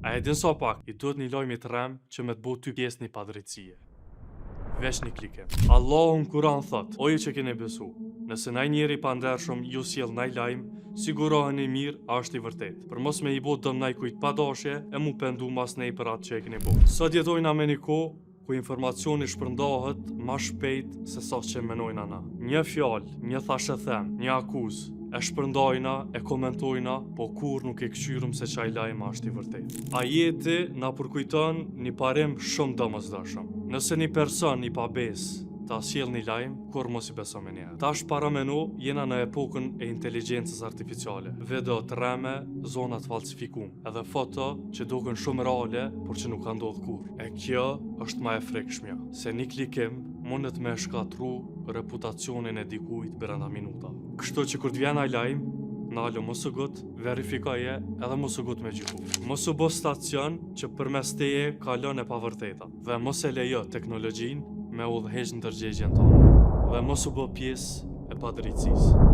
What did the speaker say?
A e din sa pak, i duhet një lajmi të rremë që me të bo ty pjesë një padrejtësie. Veç një klikim. Allahu në Kuran thot, o ju që keni besu, nëse naj njeri i pandershëm ju sjell naj lajm, siguroheni mirë a është i vërtet, për mos me i bo dëm najkujt pa dashje e mu pendu masnej për atë që e keni bo. Sot jetojna me një kohë ku informacioni shpërndahet ma shpejt se sa që menojna na. Një fjalë, një thashethem, një akuzë, e shpërndajna, e komentojna, po kurrë nuk e këqyrim se qaj lajm a është i vërtetë. Ajeti na përkujton një parim shumë domosdoshëm. Nëse një person i pabesë ta sjell një lajm, kurrë mos i beso menjëherë. Tash parameno, jena në epokën e inteligjencës artificiale. Video të rreme, zona të falsifikum, edhe foto që duken shumë reale, por që nuk ka ndodhur kurrë. E kjo është ma e frikshmja, se një klikim mundet me shkatru reputacionin e dikujt brenda minuta. Kështu që kur të vjen ai lajm, nalo mos u ngut, verifikoje edhe mos u ngut me gjyku. Mos u bo stacion që përmes teje kalon e pavërteta dhe mos e lejo teknologjinë me udhëheq ndërgjegjen tonë dhe mos u bo pjesë e padrejtësisë.